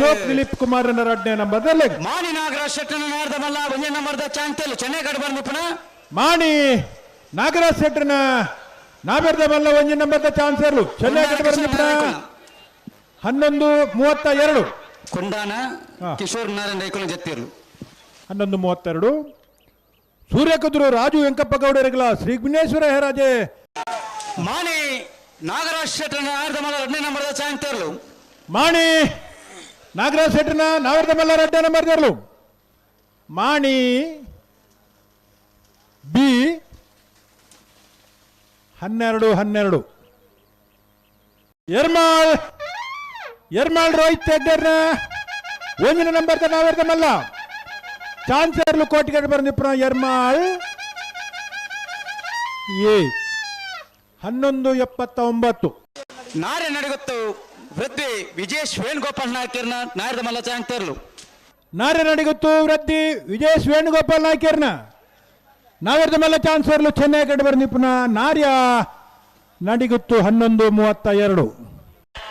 Ashok Dilip Kumar ಎರಡನೇ ನಂಬರ್ದಲ್ಲಿ. ಮಾಣಿ ನಾಗರಾಜ್ ಶೆಟ್ಟನ ನಾರ್ದ ಮಲ್ಲ ಒಂಜನೇ ನಂಬರ್ದ ಚಾಂತಲ್ ಚೆನ್ನೈ ಕಡೆ ಬಂದಿಪ್ಪನ. ಮಾಣಿ ನಾಗರಾಜ್ ಶೆಟ್ಟರ್ನ ನಾವೆರ್ದ ಮಲ್ಲ ಒಂಜಿ ನಂಬರ್ದ ಚಾನ್ಸರ್ಲು ಚೆನ್ನೈ ಕಡೆ ಬಂದಿಪ್ಪನ. 11:32. ಕುಂಡಾನ ಹಾ. ಕಿಶೋರ್ ನಾರಾಯಣ ರೈಕುಲ ಜತ್ತಿರ್ಲು. 11:32. ಸೂರ್ಯಕುದ್ರು ರಾಜು ವೆಂಕಪ್ಪ ಗೌಡರಿಗಲ ಶ್ರೀ ವಿಘ್ನೇಶ್ವರ ಹೆರಾಜೆ. ಮಾಣಿ ನಾಗರಾಜ್ ಶೆಟ್ಟನ ನಾರ್ದ ಮಲ್ಲ ಎರಡನೇ ನಂಬರ್ದ ಚಾಂತರ್ಲು. ಮಾಣಿ ನಾಗರಾಜ್ ಶೆಟ್ಟರ್ನ ನಾವೆರ್ದ ಮಲ್ಲ ಎರಡನೇ ನಂಬರ್ದರ್ಲು. ಮಾಣಿ ಬಿ 12:12. ಎರ್ಮಾಳ್ ಎರ್ಮಾಳ್ ರೋಹಿತ್ ಹೆಗ್ಡೆರ್ನ ಒಂದಿನ ನಂಬರ್ದ ನಾವೆರ್ದ ಮಲ್ಲ ಚಾನ್ಸರ್ಲು ಕೋಟಿಗಡೆ ಬಂದಿಪ್ಪ. ಎರ್ಮಾಳ್ ಎ 11:79. ನಾರೆ ನಡಗುತ್ತು ವೃದ್ಧಿ ವಿಜೇಶ್ ವೇಣುಗೋಪಾಲ್ ನಾಯ್ಕರ್ನ ನಾರ್ದ ಮಲ್ಲ ಚಾಂತರ್ಲು. ನಾರ್ಯ ನಡಿಗುತ್ತು ವೃದ್ಧಿ ವಿಜೇಶ್ ವೇಣುಗೋಪಾಲ್ ನಾಯ್ಕರ್ನ ನಾವೆರ್ದ ಮಲ್ಲ ಚಾನ್ಸರ್ಲು ಚೆನ್ನೈ ಕಡೆ ಬಂದಿಪ್ಪನ. ನಾರ್ಯ ನಡಿಗುತ್ತು 11:32.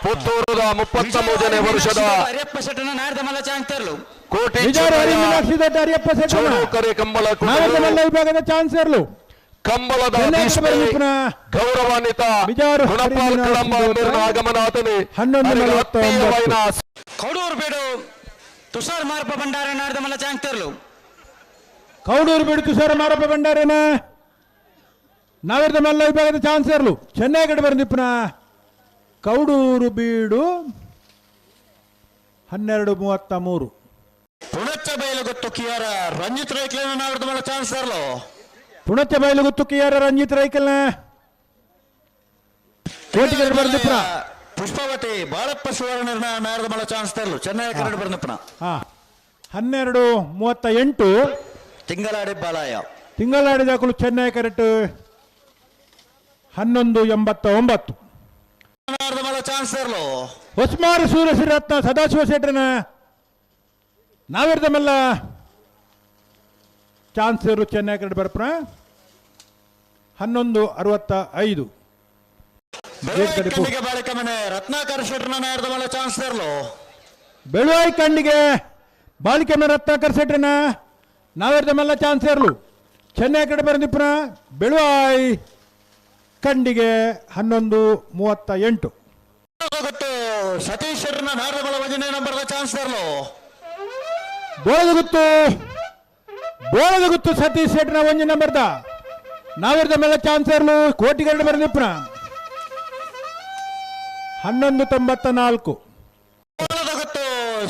ಪುತ್ತೂರದ 33ನೇ ವರ್ಷದ ಹರಿಯಪ್ಪ ಶೆಟ್ಟನ ನಾರ್ದ ಮಲ್ಲ ಚಾಂತರ್ಲು. ಕೋಟಿ ಬಿಜಾರು ಹರಿ ಮೀನಾಕ್ಷಿ ದೊಡ್ಡ ಹರಿಯಪ್ಪ ಶೆಟ್ಟನ ಚೌಡೂಕರೆ ಕಂಬಳ ನಾವೆರ್ದ ಮಲ್ಲ ಕುಟುಂಬ ವಿಭಾಗದ ಚಾನ್ಸರ್ಲು ಕಂಬಳದ ಚೆನ್ನೈ ಕಡೆ ಭೀಷ್ಮೆ ಬಂದಿಪ್ಪನ. ಗೌರವಾನ್ವಿತ ಬಿಜಾರು ಗುಣಪಾಲ್ ಹರಿ ಕಳಂಬ ಮೀನಾಕ್ಷಿ ಮೇರಿನ ದೊಡ್ಡ ಆಗಮನಾತನೆ 11:49. ಆತ್ಮೀಯವಾಯಿನ. ಕೌಡೂರು ಬೇಡು ತುಷಾರ್ ಮಾರಪ್ಪ ಭಂಡಾರ ನಾರ್ದ ಮಲ್ಲ ಚಾಂತರ್ಲು. ಕೌಡೂರು ಬಿಡು ತುಷಾರ ಮಾರಪ್ಪ ಭಂಡಾರೇನ ನಾವೆರ್ದ ಮಲ್ಲ ವಿಭಾಗದ ಚಾನ್ಸರ್ಲು ಚೆನ್ನೈ ಕಡೆ ಬಂದಿಪ್ಪನ. ಕೌಡೂರು ಬೀಡು 12:33. ಪುಣಚ್ಚ ಬಯಲುಗೊತ್ತು ಕಿಯಾರ ರಂಜಿತ್ ರೈಕ್ಲೇನ ನಾರ್ದ ಮಲ್ಲ ಚಾನ್ಸರ್ಲು. ಪುಣಚ ಬಯಲುಗುತ್ತು ಕಿಯಾರ ರಂಜಿತ್ ರೈಕಲ್ನ ಕೋಟಿಗಡೆ ಬಂದಿಪ್ಪನ. ಪುಷ್ಪಾವತಿ ಬಾಳಪ್ಪ ಸುವರ್ಣ ನಾರದ ಮಲ್ಲ ಚಾನ್ಸರ್ಲು ಚೆನ್ನೈ ಕನ್ನಡ ಬಂದಿಪ್ಪನ. ಹಾ, 12:38. ತಿಂಗಳಾಡಿ ಬಾಲಾಯ. ತಿಂಗಳಾಡಿ ದಾಖಲು ಚೆನ್ನೈ ಕರೆಕ್ಟ್ 11:89. ನಾರದ ಮಲ್ಲ ಚಾನ್ಸರ್ಲು. ಹೊಸ್ಮಾರು ಸೂರ್ಯಶ್ರೀರತ್ನ ಸದಾಶಿವ ಶೆಟ್ಟರನ ನಾವೆರ್ದ ಮಲ್ಲ ಚಾನ್ಸರು ಚೆನ್ನೈ ಕರೆಕ್ಟ್ ಬರ್ಪಣ. 11:65. ಬೆಳವಣಿಗೆ ಬಾಳಿಕ ಮನೆ ರತ್ನಾಕರ್ ಶೆಟ್ಟರ್ನ ನಾರದ ಮಲ್ಲ ಚಾನ್ಸರ್ಲು. ಬೆಳುವಾಯಿ ಕಂಡಿಗೆ ಬಾಲಿಕೆ ರತ್ನಾಕರ್ ಶೆಟ್ಟರನ ನಾವೆರ್ದ ಮಲ್ಲ ಚಾನ್ಸರ್ಲು ಚೆನ್ನೈ ಕಡೆ ಬರಂದಿಪ್ಪನ. ಬೆಳುವಾಯಿ ಕಂಡಿಗೆ 11:38. ಗೊತ್ತು ಸತೀಶ್ ಶೆಟ್ಟರ್ನ ನಾರದ ಮಲ್ಲ ಒಂದನೇ ನಂಬರ್ದ ಚಾನ್ಸರ್ಲು. ಬೋಳದಗುತ್ತು ಬೋಳದಗುತ್ತು ಸತೀಶ್ ಶೆಟ್ಟರ್ನ ಒಂಜಿ ನಂಬರ್ದ ನಾವೆರ್ದ ಮೇಲೆ ಚಾನ್ಸರ್ಲು ಕೋಟಿಗರಡು ಬರಂದಿಪ್ಪನ. 11:94. ಗೊತ್ತು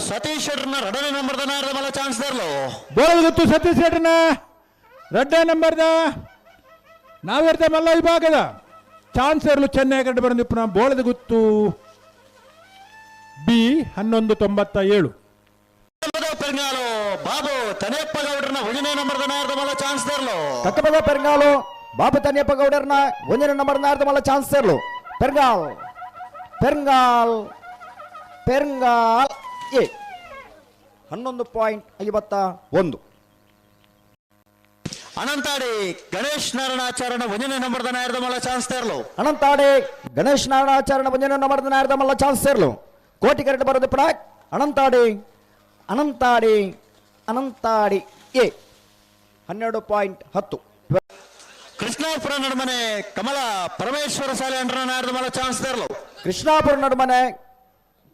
ಸತೀಶ್ ಶೆಟ್ಟರ್ನ ಎರಡನೇ ನಂಬರ್ದ ನಾರದ ಮಲ್ಲ ಚಾನ್ಸರ್ಲು. ಬೋಳದಗುತ್ತು ಸತೀಶ್ ಶೆಟ್ಟರ್ನ ರಡ್ಡ ನಂಬರ್ದ ನಾವೆರ್ದ ಮಲ್ಲ ವಿಭಾಗದ ಚಾನ್ಸರ್ಲು ಚೆನ್ನೈ ಕಡೆ ಬರಂದಿಪ್ಪನ. ಬೋಳದಗುತ್ತು ಬಿ 11:97. ಪೆರ್ಗಾಲು ಬಾಬು ತನಿಯಪ್ಪ ಗೌಡ್ರನ ಒಂದನೇ ನಂಬರ್ದ ನಾರದ ಮಲ್ಲ ಚಾನ್ಸರ್ಲು. ಕಕ್ಕಪದ ಪೆರ್ಗಾಲು ಬಾಬು ತನಿಯಪ್ಪ ಗೌಡರ್ನ ಒಂದನೇ ನಂಬರ್ ನಾರ್ದ ಮಲ್ಲ ಚಾನ್ಸರ್ಲು. ಪೆರ್ಗಾಲ್ ಪೆರ್ಗಾಲ್ ಪೆರ್ಗಾಲ್ ಎ 11.51. ಅನಂತಾಡಿ ಗಣೇಶ್ ನಾರಾಯಣಾಚಾರ್ಯನ ಒಂದನೇ ನಂಬರ್ದ ನಾರದ ಮಲ್ಲ ಚಾನ್ಸರ್ಲು. ಅನಂತಾಡಿ ಗಣೇಶ್ ನಾರಾಯಣಾಚಾರ್ಯನ ಒಂದನೇ ನಂಬರ್ದ ನಾರ್ದ ಮಲ್ಲ ಚಾನ್ಸರ್ಲು ಕೋಟಿ ಕರೆಕ್ಟ್ ಬರೋದು ಪಡ. ಅನಂತಾಡಿ ಅನಂತಾಡಿ ಅನಂತಾಡಿ ಎ 12.10. ಕೃಷ್ಣಾಪುರ ನಡುಮನೆ ಕಮಲ ಪರಮೇಶ್ವರ ಸಾಲೆ ಅಂಡ್ರನ ನಾರದ ಮಲ್ಲ ಚಾನ್ಸರ್ಲು. ಕೃಷ್ಣಾಪುರ ನಡುಮನೆ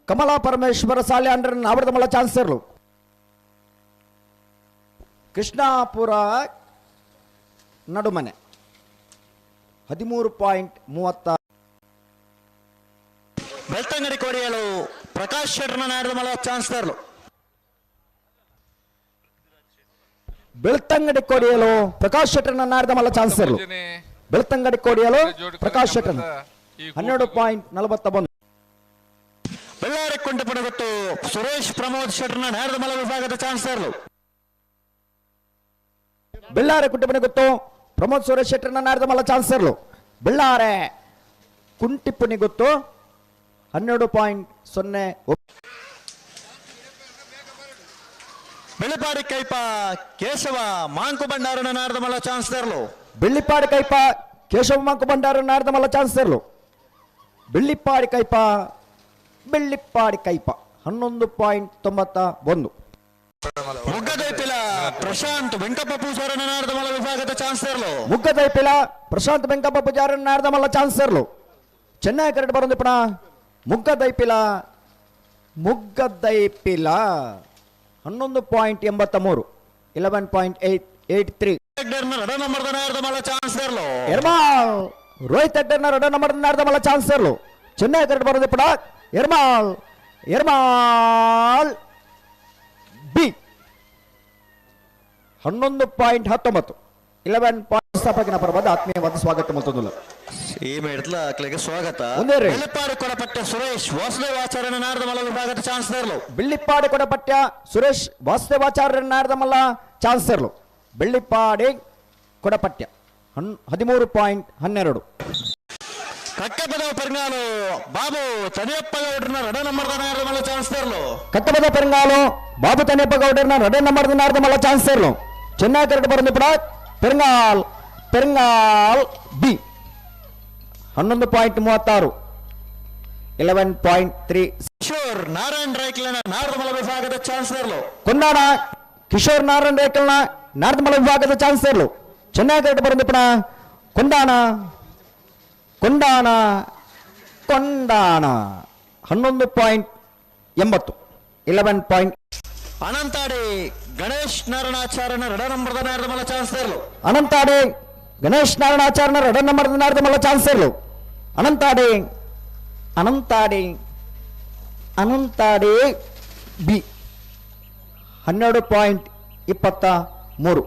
ಕಮಲಾ ಪರಮೇಶ್ವರ ಸಾಲೆ ಅಂಡ್ರನ ನಾವರ್ದ ಮಲ್ಲ ಚಾನ್ಸರ್ಲು. ಕೃಷ್ಣಾಪುರ ನಡುಮನೆ 13.30. ಬೆಳ್ತಂಗಡಿ ಕೋಡಿಯಲು ಪ್ರಕಾಶ್ ಶೆಟ್ಟರ್ನ ನಾರದ ಮಲ್ಲ ಚಾನ್ಸರ್ಲು. ಬೆಳ್ತಂಗಡಿ ಕೋಡಿಯಲು ಪ್ರಕಾಶ್ ಶೆಟ್ಟರ್ನ ನಾರದ ಮಲ್ಲ ಚಾನ್ಸರ್ಲು. ಬೆಳ್ತಂಗಡಿ ಕೋಡಿಯಲು ಪ್ರಕಾಶ್ ಶೆಟ್ಟರ್ನ 12.41. ಬೆಳ್ಳಾರಿ ಕುಂಟಪುಣಗುತ್ತು ಸುರೇಶ್ ಪ್ರಮೋದ್ ಶೆಟ್ಟರ್ನ ನಾರದ ಮಲ್ಲ ವಿಭಾಗದ ಚಾನ್ಸರ್ಲು. ಬೆಳ್ಳಾರೆ ಕುಂಟಿಪುಣಿ ಗೊತ್ತು ಪ್ರಮೋದ್ ಸುರೇಶ್ ಶೆಟ್ಟರ್ನ ನಾರದ ಮಲ್ಲ ಚಾನ್ಸರ್ಲು. ಬೆಳ್ಳಾರೆ ಕುಂಟಿಪುಣಿ ಗೊತ್ತು 12.0. ಬೆಳ್ಳಿಪಾಡಿ ಕೈಪ ಕೇಶವ ಮಾಂಕು ಭಂಡಾರನ ನಾರದ ಮಲ್ಲ ಚಾನ್ಸರ್ಲು. ಬೆಳ್ಳಿಪಾಡಿ ಕೈಪ ಕೇಶವ ಮಾಂಕು ಭಂಡಾರ ನಾರದ ಮಲ್ಲ ಚಾನ್ಸರ್ಲು. ಬೆಳ್ಳಿಪಾಡಿ ಕೈಪ ಬೆಳ್ಳಿಪಾಡಿ ಕೈಪ 11.91. ಮುಗ್ಗದೈಪಿಲ ಪ್ರಶಾಂತ್ ವೆಂಕಪ್ಪ ಪೂಜಾರನ ನಾಡದಮಲ ವಿಭಾಗದ ಚಾನ್ಸಲರ್ಲು. ಮುಗ್ಗದೈಪಿಲ ಪ್ರಶಾಂತ್ ವೆಂಕಪ್ಪ ಪೂಜಾರನ್ ನಾಡ್ದಮಲ್ಲ ಚಾನ್ಸರ್ಲು. ಚೆನ್ನೈ ಕರೆಕ್ಟ್ ಬರೋದು ಪುಣ ಮುಗ್ಗದೈಪಿಲ. ಮುಗ್ಗದೈಪಿಲ 11.83, 11.883. ಹೆಗ್ಡೆರ್ನ ರಡ ನಂಬರ್ದ ನಾಡದಮಲ ಚಾನ್ಸಲರ್ಲು. ಎರ್ಮಾಲ್ ರೋಹಿತ್ ಹೆಗ್ಡೆರ್ನ ರಡ ನಂಬರ್ ನಾಡ್ದಮಲ್ಲ ಚಾನ್ಸರ್ಲು. ಚೆನ್ನೈ ಕರೆಕ್ಟ್ ಬರೋದು ಪುಣ ಎರ್ಮಾಲ್. Ermal B 11.19, 11 point. ಸ್ಥಾಪಕನ ಪರವಾದ ಆತ್ಮೀಯವಾದ ಸ್ವಾಗತ ಮತ್ತೊಂದು. ಈ ಮೇಡ್ಲ ಅಕ್ಲೆಗೆ ಸ್ವಾಗತ. ಒಂದೇ ರೀ. ಬೆಳಪಾಡಿ ಕೊಡಪಟ್ಟ ಸುರೇಶ್ ವಾಸುದೇವಾಚಾರ್ಯನ ನಾಡದಮಲ ವಿಭಾಗದ ಚಾನ್ಸಲರ್ಲು. ಬೆಳ್ಳಿಪ್ಪಾಡಿ ಕೊಡಪಟ್ಯ ಸುರೇಶ್ ವಾಸುದೇವಾಚಾರ್ಯ ನಾರದಮಲ್ಲ ಚಾನ್ಸರ್ಲು. ಬೆಳ್ಳಿಪ್ಪಾಡಿ ಕೊಡಪಟ್ಯ 13.12. ಕಕ್ಕಪದ ಪೆರ್ಗಾಲು ಬಾಬು ತನಿಯಪ್ಪ ಗೌಡ್ರನ ರಡ ನಂಬರ್ದ ನಾಡದಮಲ ಚಾನ್ಸಲರ್ಲು. ಕಟ್ಟಬದ ಪೆರಂಗಾಲು ಬಾಬು ತನಿಯಪ್ಪ ಗೌಡರ್ನ ರಡ ನಂಬರ್ ನಾರದಮಲ್ಲ ಚಾನ್ಸರ್ಲು. ಚೆನ್ನೈ ಕರೆಕ್ಟ್ ಬರಂದು ಪಡ ಪೆರಂಗಾಲ್. ಪೆರಂಗಾಲ್ ಬಿ 11.36, 11.3. ಕಿಶೋರ್ ನಾರಾಯಣ್ ರೈಕ್ಲನ ನಾಡದಮಲ ವಿಭಾಗದ ಚಾನ್ಸಲರ್ಲು. ಕೊಂಡಾಣ ಕಿಶೋರ್ ನಾರಾಯಣ್ ರೇಕಲ್ನ ನಾರದಮಲ ವಿಭಾಗದ ಚಾನ್ಸರ್ಲು. ಚೆನ್ನೈ ಕರೆಕ್ಟ್ ಬರಂದು ಪಡ ಕೊಂಡಾಣ. ಕೊಂಡಾಣ ಕೊಂಡಾಣ 11.80, 11 ಪಾಯಿಂಟ್. ಅನಂತಾಡಿ ಗಣೇಶ್ ನಾರಾಯಣಾಚಾರ್ಯನ ರಡ ನಂಬರ್ದ ನಾಡದಮಲ ಚಾನ್ಸಲರ್ಲು. ಅನಂತಾಡಿ ಗಣೇಶ್ ನಾರಾಯಣಾಚಾರ್ಯನ ರಡ ನಂಬರ್ ನಾರದಮಲ್ಲ ಚಾನ್ಸರ್ಲು. ಅನಂತಾಡಿ ಅನಂತಾಡಿ ಅನಂತಾಡಿ ಬಿ 12.23.